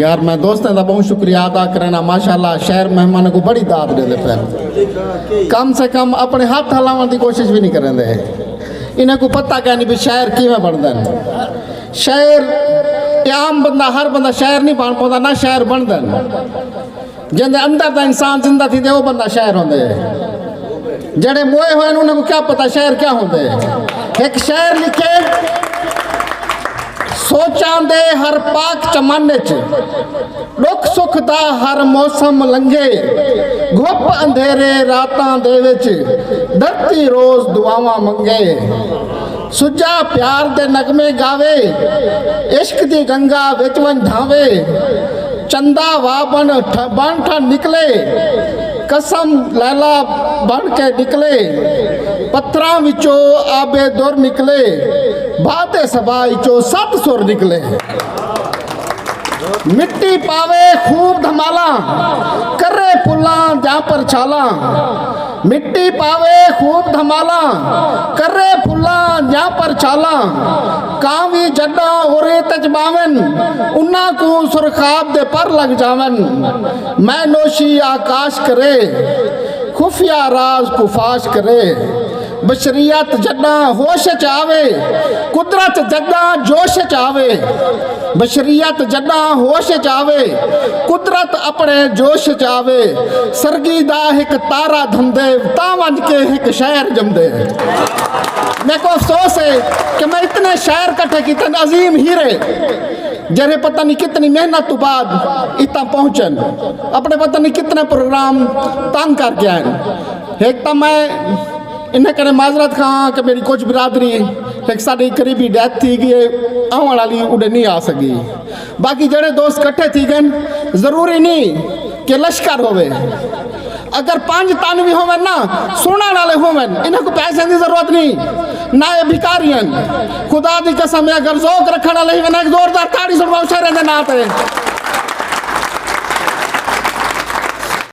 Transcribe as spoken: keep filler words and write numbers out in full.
یار، میں دوستاں دا بہت شکریہ ادا کرنا۔ ماشاءاللہ، شہر مہماناں کو بڑی داد ݙیندے پئے۔ کم سے کم اپݨے ہتھ ہلاوݨ دی کوشش وی نہیں کریندے۔ انہاں کو پتہ کائنی بھی شاعر کیویں بݨدن۔ شاعر، اے عام بندہ، ہر بندہ شاعر نہیں بݨ پوندا، نہ شاعر بݨدن۔ جیندے اندر دا انسان زندہ تھیندے، او بندہ شاعر ہوندے۔ جڑے موئے ہوئے نے، انہاں کو کیا پتہ شاعر کیا ہوندے۔ ہک شاعر لکھے، سوچاں دے ہر پاک چمن اچ، ݙکھ سکھ دا ہر موسم لنگھے، گھپ اندھیرے راتاں دے وچ، دھرتی روز دعاواں منگے۔ سجا پیار دے نغمے گاوے، عشق دی گنگا وچ ونڄ دھاوے۔ چندا وا بݨ ٹھ-، بݨ ٹھݨ نکلے، قسم لیلا بݨ کے نکلے۔ پتھراں وچوں آب در نکلے، باد صبا وچوں ست سر نکلے۔ مٹی پاوے خوب دھمالاں، کرے پھلاں دیاں پرچھالاں۔ مٹی پاوے خوب دھمالاں، کرے پھلاں دیاں پرچھالاں۔ کاں وی جݙاں اورے تچ ٻاون، انہاں کوں سرخاب دے پر لڳ جاون۔ مے نوشی آکاش کرے، خفیہ راز کوں فاش کرے۔ بشریت جݙاں ہوش اچ آوے، قدرت جݙاں جوش اچ آوے۔ بشریت جݙاں ہوش اچ آوے، قدرت اپݨے جوش اچ آوے، سرڳی دا ہک تارا دھمدے، تاں ونڄ کے ہک شہر ڄمدے۔ میکوں افسوس ہے کہ میں اتنے شاعر کٹھے کیتے، عظیم ہیرے، جیڑھے پتہ نہیں کتنی محنت تو بعد اتنا پہنچن، اپݨے پتہ نہیں کتنے پروگرام تنگ کر کے آئے۔ ہک تاں میں انہیں کنے معذرت خواہاں کہ میری کچھ برادری، ہک ساݙی قریبی ڈیتھ تھی ڳئی ہے، آوݨ والی اݙے نہیں آ سڳی۔ باقی جڑے دوست کٹھے تھی ڳئے، ضروری نہیں کہ لشکر ہووے۔ اگر پنج تن وی ہوون نا، سݨݨ والے ہوون، انہاں کو پیسے دی ضرورت نہیں، نہ اے بھکاری ہن۔ خدا دی قسم ہے، اگر ذوق رکھݨ والے ہوون، ایک زوردار تاڑی سݨواؤ شہریں دے ناں تے۔